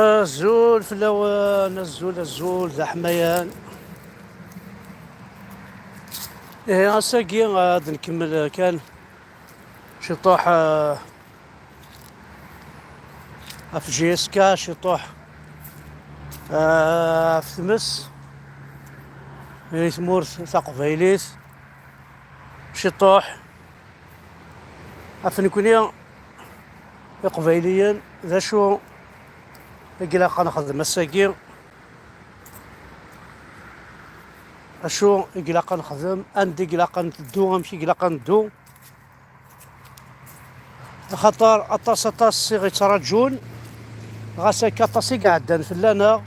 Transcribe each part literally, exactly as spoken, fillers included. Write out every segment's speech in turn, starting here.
Azul fell-awen, azul, azul, d aḥmayan. Ihi, ass-agi, ad nkemmel kan ciṭuḥ, eh, ɣef J S K, ciṭuḥ, eh, ɣef tmes i tmurt taqbaylit, ciṭuḥ ɣef nekni Iqbayliyen, d acu i ilaq ad nexdem ass-agi? Acu i ilaq ad nexdem? Anda i ilaq ad neddu? Amek i ilaq ad neddu? Axaṭer aṭas, aṭas i ɣ-ittraǧun, ɣas akka aṭas i iɛeddan fell-aneɣ.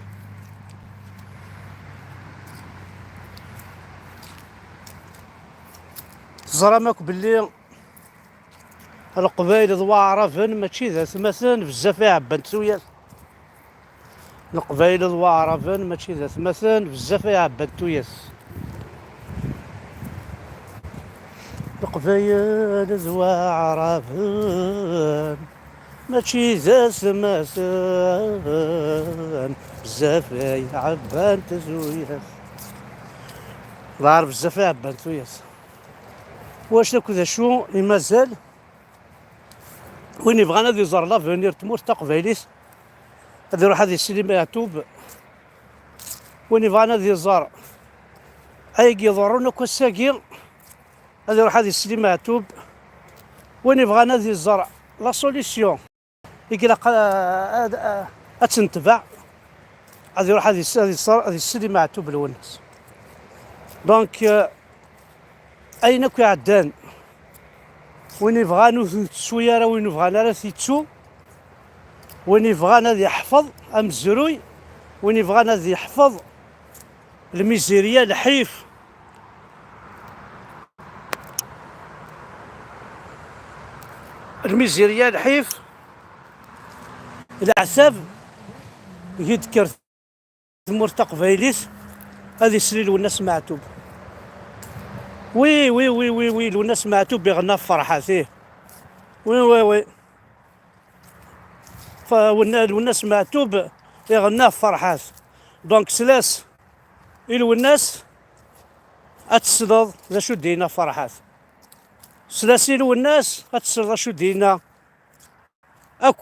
Teẓram akk belli Leqbayel d Waɛraben mačči d atmaten, bezzaf i ɛebbant tuyat. Leqbayel d Waɛraben mačči d atmaten, bezzaf i ɛebbant tuyat. Leqbayel d Waɛraben mačči d atmaten, bezzaf i ɛebbant tuyat. Lɛar bezzaf i ɛebbant tuyat. Wac akk d acu i mazal? Win yebɣan ad iẓer l'avenir n tmurt taqbaylit, ad iruḥ ad isel i Meɛtub. Win yebɣan ad iẓer ayagi iḍerrun akk ass-agi, ad iruḥ ad isel i Meɛtub. Win yebɣan ad iẓer la solution i ilaq, eh, ad, eh, ad tentbeɛ, ad iruḥ ad is-, ad is-, ad isel i Meɛtub Lwennas. Donc, eh, ayen akk iɛeddan, win ibɣan ur t-yettu ara, win ibɣan ara t-yettu, win ibɣan ad yeḥfeḍ amezruy, win ibɣan ad yeḥfeḍ lmizirya, lḥif, lmizirya, lḥif, leɛtab, i d-tekker tmurt taqbaylit, ad isel i Lwennas Meɛtub. Oui, oui, oui, oui, oui, Lwennas Meɛtub iɣenna ɣef Ferḥat, ih. Oui, oui, oui. Fa-, Wenna-, Lwennas Meɛtub iɣenna ɣef Ferḥat. Donc, slas i Lwennas, ad tesleḍ d acu d-yenna Ferḥat. Slas i Lwennas, ad tesleḍ d acu d-yenna akk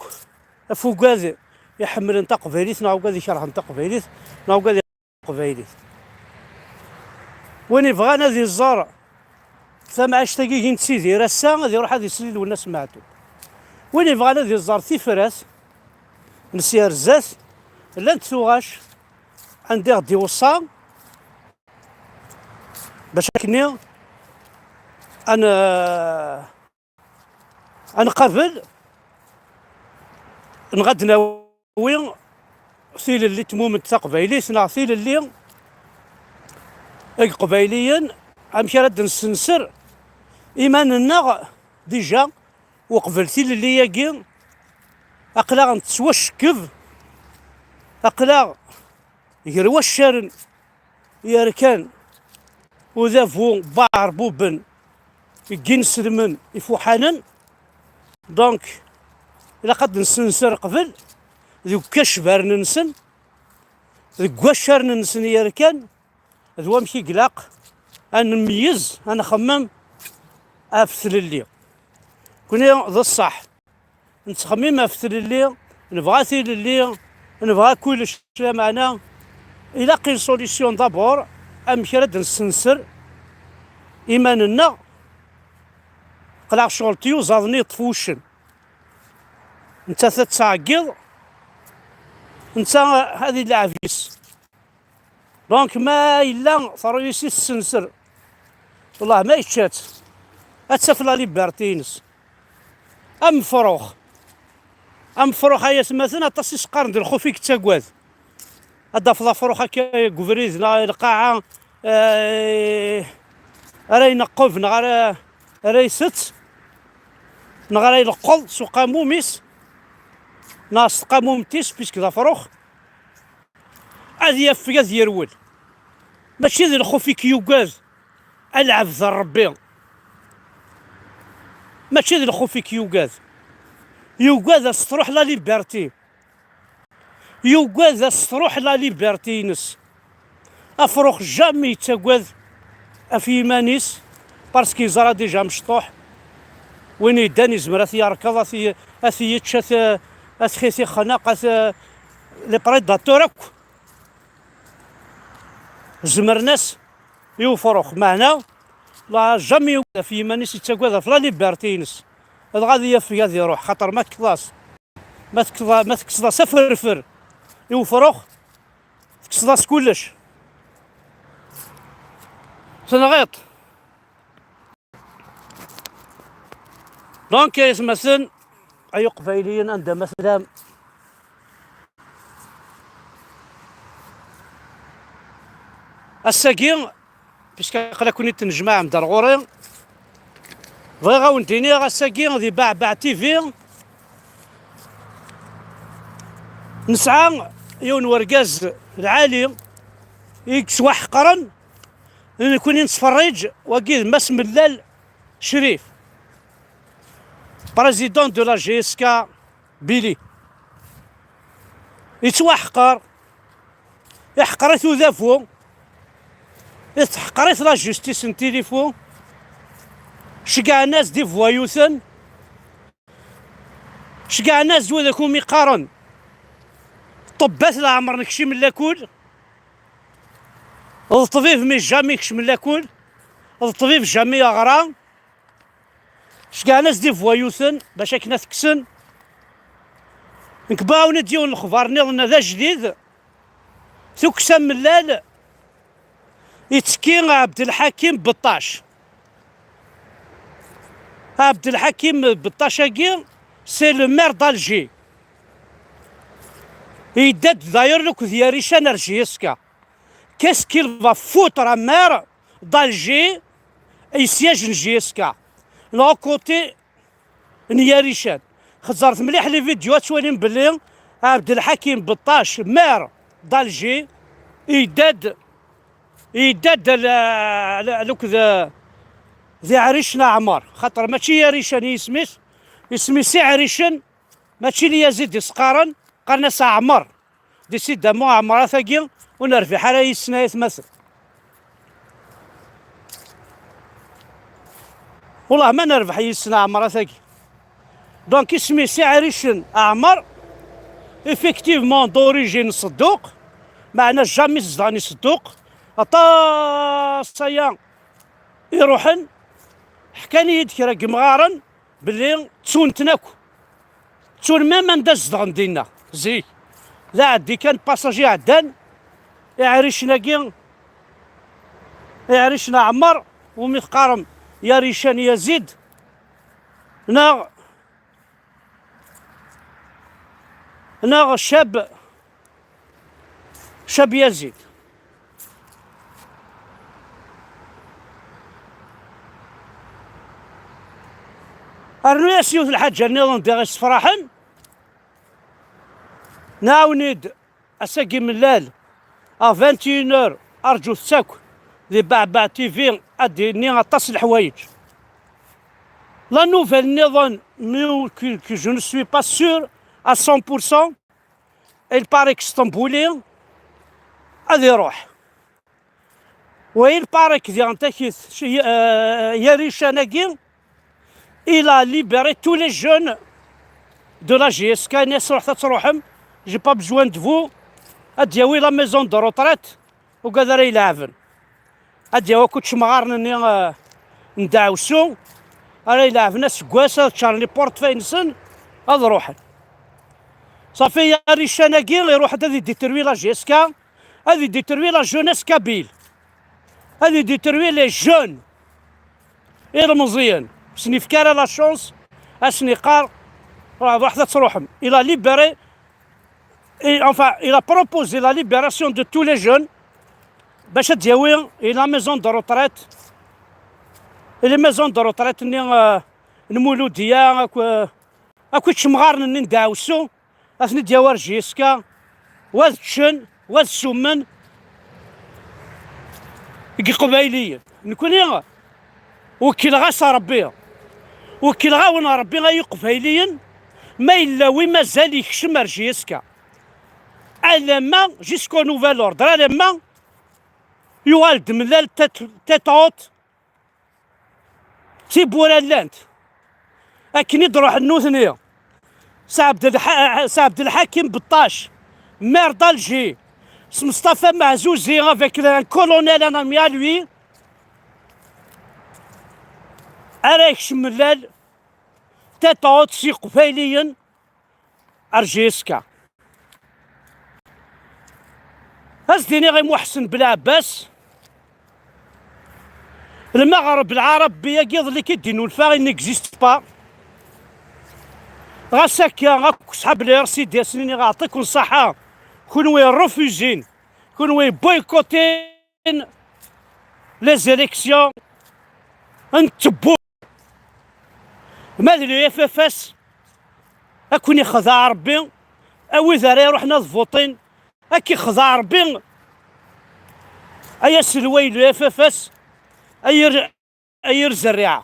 ɣef ugad iḥemmlen taqbaylit, neɣ ugad ikerhen taqbaylit, neɣ ugad iḥemmlen taqbaylit. Win ibɣan ad iẓer tamɛict-agi i nettidir ass-a, ad iruḥ ad isel i Lwennas Meɛtub. Win ibɣan ad iẓer tifrat n sya ar zdat, llant tuɣac anda i ɣ-d-iweṣṣa bac akkenni ad n-, ad nqabel neɣ ad d-nawi tilelli n tmument taqbaylit, neɣ tilelli i Iqbayliyen, amek ara d-nessenser iman-nneɣ déjà uqbel tilelli-agi. Aql-aɣ nettwacekkeb, aql-aɣ gar waccaren yerkan udabu n waɛerbuben deg inselmen ifuḥanen. Donc, ilaq ad d-nessenser qbel deg ukacbaren-nsen, deg waccaren-nsen yerkan, d wamek i ilaq ad nmeyyez, ad nxemmem ɣef tlelli. Kuni d ṣṣeḥ, nettxemmim ɣef tlelli, nebɣa tilelli, nebɣa kullec, lameɛna ilaq une solution d'abord, amek ara d-nessenser iman-nneɣ. Aql-aɣ ccɣel tiyuzaḍ-nni yeṭṭef wuccen. Nettat ad tettɛeggiḍ, netta ad ileɛɛeb yes. Donc, ma yella terruyusi tessenser, wellah ma yečča-tt, ad taf la liberté-ines. Amefrux. Amefrux, ay atmaten, aṭas i s-qqaren d lxuf i yettagad. Ad d-tafeḍ afrux akka deg ubrid neɣ i lqaɛa, eh, ara ineqqeb neɣ ara, ara isett, neɣ ara ileqqeḍ s uqamum-is, neɣ s tqamumt-is, puisque d afrux. Ad yafeg, ad yerwel. Mačči d lxuf i k-yugad, a lɛebd n Ṛebbi. Mačči d lxuf i k-yugad. Yugad ad s-truḥ la liberté. Yugad ad s-truḥ la liberté-ines. Afrux jamais yettagad ɣef yiman-is, parce que yeẓra déjà mecṭuḥ. Win yeddan yezmer ad t-yerkeḍ, ad t-, ad t-yečč, ad t-, ad t-, ad t-ixneq, ad t-, les prédateurs akk. Zemren-as i ufrux, meɛna la jamais yugad ɣef yiman-is, yettagad ɣef la liberté-ines. Dɣa ad yafeg ad iruḥ, xaṭer ma tekkḍas, ma tekkḍa-, ma tekkseḍ-as aferfer i ufrux, tekkseḍ-as kullec. Tenɣiḍ. Donc, ay atmaten, ay uqbayliyen, anda ma tellam, ass-agi, puisque aql-aken-id tnejmaɛem-d ar ɣur-i, bɣiɣ ad wen-d-iniɣ ass-agi di Baɛbaɛ T V nesɛa yiwen wergaz lɛali i yettwaḥeqren, nekkni nettferriǧ, wagi d Mass Mellal Crif, président de la G S K Bili. Yettwaḥqer, iḥqer-it udabu, teḥqer-it la justice n tilifu, ceggɛen-as-d ivwayuten, ceggɛen-as-d wid akk umi qqaren ṭṭebbat leɛmer nekcem lakul, d ṭṭbib mi jamais kcem lakul, d ṭṭbib jamais yeɣra. Ceggɛen-as-d ivwayuten bac akken ad t-kksen. Nekk bɣiɣ ad d yiwen lexbar nniḍen d ajdid. Tukksa Mellal ittekki Ɛebdelḥakim Beṭṭac. Ɛebdelḥakim Beṭṭac-agi, c'est le maire d'Alger. Yedda-d d'ailleurs akked Yarican ar J S K. Qu'est-ce qu'il va foutre un maire d'Alger i siège n J S K? L'autre côté n Yarican. Xeẓẓret mliḥ les vidéos, ad twalim belli Ɛebdelḥakim Beṭṭac, maire d'Alger, yedda-d, yedda-d l-, l-, akked, eh, d Iɛricen Aɛmer. Xaṭer mačči Yarican i yisem-is, isem-is Iɛricen, mačči Lyazid i s-qqaren, qqaren-as Aɛmer. Décidément, Ɛemrat-agi ur nerbiḥ ara yis-s, ay atmaten. Wellah ma nerbeḥ yis-s Ɛemrat-agi. Donc, isem-is Iɛricen Ɛmer, effectivement, d'origine Sedduq, meɛna jamais zedɣen i Sedduq. Aṭas aya iruḥen, ḥkan-iyi-d kra n yemɣaren, belli ttun-ten akk. Ttun même anda zedɣen dinna zik. D aɛeddi kan, passage iɛeddan, Iɛricen-agi, Iɛricen Aɛmer, umi teqqarem Yarican Yazid, neɣ, neɣ Cab, Cab Yazid. Rnu-yas yiwet lḥaǧa nniḍen diɣ issefraḥen. Nɛawen-id ass-agi Mellal, à vingt et une heures, arǧut-tt akk di Baɛbaɛ T V, ad d-ini aṭas n leḥwayeǧ. La nouvelle nniḍen, mais que, que je ne suis pas sûr à cent pour cent, il paraît que Stambouli ad iruḥ. Wa il paraît que diɣen takit, euh, Yarican-agi, il a libéré tous les jeunes de la J S K, ini-as ruḥet ad truḥem, j'ai pas besoin de vous, ad d-yawi la maison de retraite, ugad ara ileɛben. Ad d-yawi akk icemɣaren-nni, eh, n ddeɛwessu, ara ileɛben aseggas, ad ččaren les portefeuilles-nsen, ad ruḥen. Safi, Yarican-agi iruḥ-d ad idétruit la J S K, ad idétruit la jeunesse kabyle, ad idétruit les jeunes, ilmeẓyen, ur sen-ifka ara la chance, ad sen-iqqar, ruḥet ad truḥem. Il a libéré, et, enfin, il a proposé la libération de tous les jeunes, bac ad d-yawi i la maison de retraite, i les maisons de retraite-nni, euh, n Muludiya, akk, euh, akk icemɣaren-nni n ddeɛwessu, ad ten-id-yawi ar J S K, wa ad ččen, wa ad summen deg Iqbayliyen. Nekni, wekkleɣ-as Ṛebbi, wekkleɣ-awen Ṛebbi ay Iqbayliyen, ma yella wi mazal yekcem ar J S K. alamma, jusqu'au nouvel ordre, alamma yuɣal-d Mellal tête, tête haute, tiwwura llant. Akken i d-ruḥen nutni, s Ɛebdelḥa-, s Ɛebdelḥakim Beṭṭac, maire d'Alger, s Mustafa Meɛzuzi avec un colonel, un ami à lui, ara yekcem Mellal tête haute s Iqbayliyen ar J S K. Ad s-d-iniɣ i Muḥsen Belɛebbas, lmeɣreb lɛarabi-agi iḍelli i d-innulfa, il n'existe pas. Ɣas akka, akk ṣḥab le R C D, ad sen-iniɣ aɛṭiken ṣṣaḥa, kunwi refuzin, kunwi boycottin les élections n tewwurt. Ma d le F F S, ad ken-ixdeɛ Rebbi, a wid ara iruḥen ad votin, ad k-ixdeɛ Rebbi, ay aselway le F F S, ay yir, ay yir zerriɛa.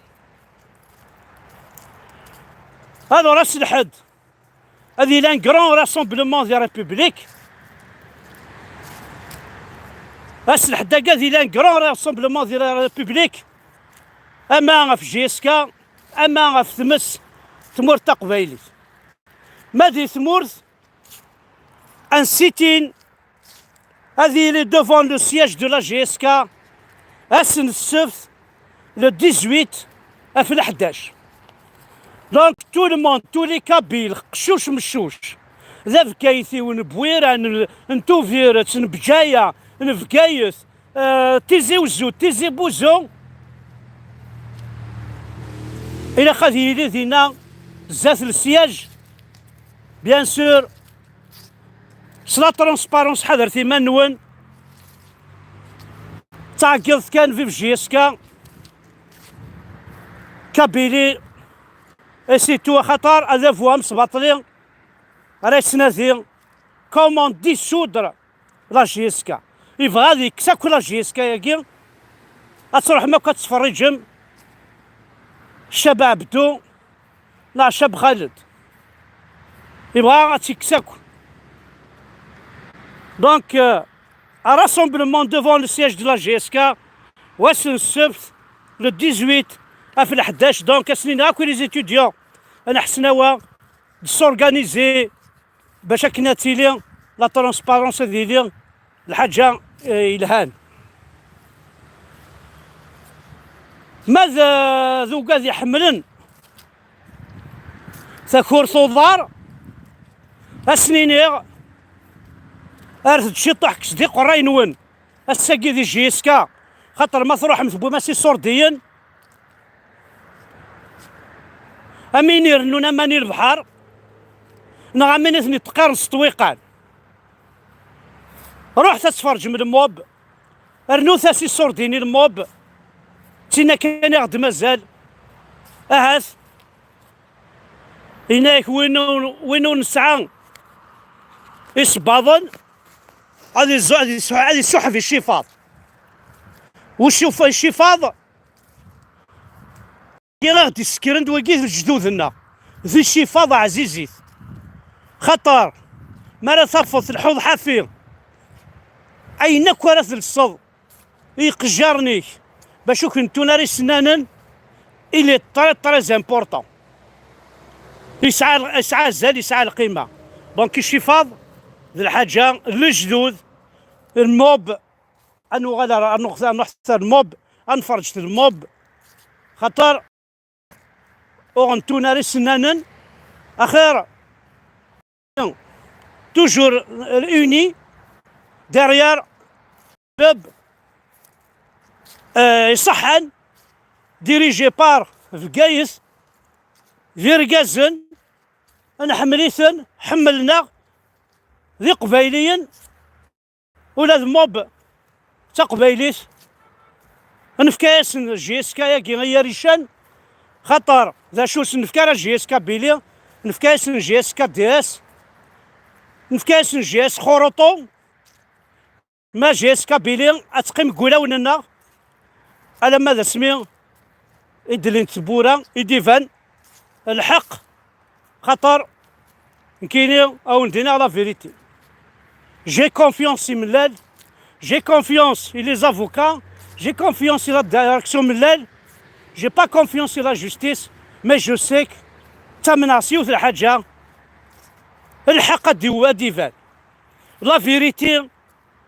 Alors ass n lḥedd, ad yili un grand rassemblement de la République. Ass n lḥedd-agi ad yili un grand rassemblement de la République, ama ɣef J S K, ama ɣef tmes tmurt taqbaylit. Ma di tmurt, un sit-in ad yili devant le siège de la J S K ass n ssebt, le dix-huit af leḥdac. Donc tout le monde, tous les Kabyles, qeccuc meccuc, d Abgayet-iw, n Bwira, n, n Tubiret, n Bǧaya, n Bgayet, euh, Tizi Wezzu, Tizi Buzzu, ilaq ad yili dinna zdat le siège, bien sûr, s la transparence. Ḥadret iman-nwen. Ttɛeggiḍet kan, vive J S K, Kabylie, et c'est tout, axaṭer adabu amesbaṭli ara yettnadi comment dissoudre la J S K. Yebɣa ad yekkes akk la J S K-agi. Ad truḥem akk ad tferriǧem Ccab Ɛebdu neɣ Ccab Xaled. Yebɣa ad tt-yekkes akk. Donc, euh, un rassemblement devant le siège de la J S K, wass n ssebt, le dix-huit af leḥdac. Donc, ad sen-iniɣ akk i les étudiants n Ḥesnawa de s'organiser bac akken ad tili la transparence, ad yili lḥaǧa, eh, yelhan. Ma d, d ugad iḥemmlen takurt uḍar, ad sen-iniɣ, ar d ciṭuḥ kkes-d iqerray-nwen ass-agi di J S K, xaṭer ma truḥem tewwim-as iṣurdiyen, am win irennun aman i lebḥer, neɣ am win i ten-iṭṭeqqiren s ṭṭwiqan. Ruḥet ad tferǧem le mob, rnut-as iṣurdiyen i le mob, d tinna kan i ɣ-d-mazal. Ahat, yenna-yak win ur, win ur nesɛa isebbaḍen, ad iẓu-, ad isu-, ad isuḥeb icifaḍ. Ur cufa icifaḍ, i ɣ-d-issekren d wagi d lejdud-nneɣ, d icifaḍ ɛzizit. Xaṭer, mi ara tafeḍ telḥuḍ ḥafi, ayen akk ara telseḍ i iqejjaren-ik, bac ur k-ntun ara isennanen, il est très, très important. Yesɛa, yesɛa azal, yesɛa lqima. Donc, icifaḍ d lḥaǧa, lejdud, le mob, ad nuɣal ar, ar nuɣ-, ar nuḥ tar mob, ad nferǧ tar mob, xaṭer ur ɣ-ntun ara isennanen, axir toujours unis derrière club, euh, iṣeḥḥan, dirigé par Bgayet, d irgazen, nḥemmel-iten, ḥemmlen-aɣ, d iqbayliyen, ula d mob d taqbaylit, nefka-yasen J S K-agi i yarican, xaṭer d acu ur sen-nefka ara J S K Bili, nefka-yasen J S K D S, nefka-yasen J S Xuruṭu, ma J S K Bili ad teqqim deg wulawen-nneɣ, alamma d asmi i d-llint tewwura, i d-iban lḥeqq, xaṭer nekkini a wen-d-iniɣ la vérité. J'ai confiance i Mellal, j'ai confiance i les avocats, j'ai confiance i la direction Mellal, j'ai pas confiance i la justice, mais je sais que ttamneɣ s yiwet lḥaǧa, lḥeqq ad d-iw-, ad d-iban. La vérité,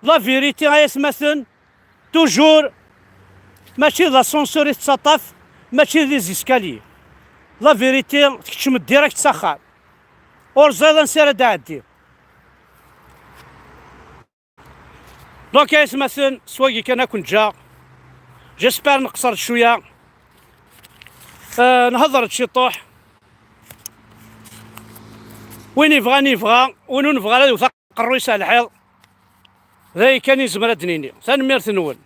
la vérité, ay atmaten, toujours, mačči d l'ascenseur i tettaṭṭaf, mačči d les escaliers. La vérité, tkeččem direct s axxam. Ur ẓriḍ ansi ara d-ɛeddi. Donc, ay atmaten, s wagi kan ad ken-ǧǧeɣ. J'espère neqṣer-d cwiya. Euh, nhedder-d ciṭuḥ. Win yebɣan yebɣa, win ur nebɣi ara yewwet aqerruy-is ar lḥiḍ. D ayen kan i nezmer ad d-nini. Tanemmirt-nwen.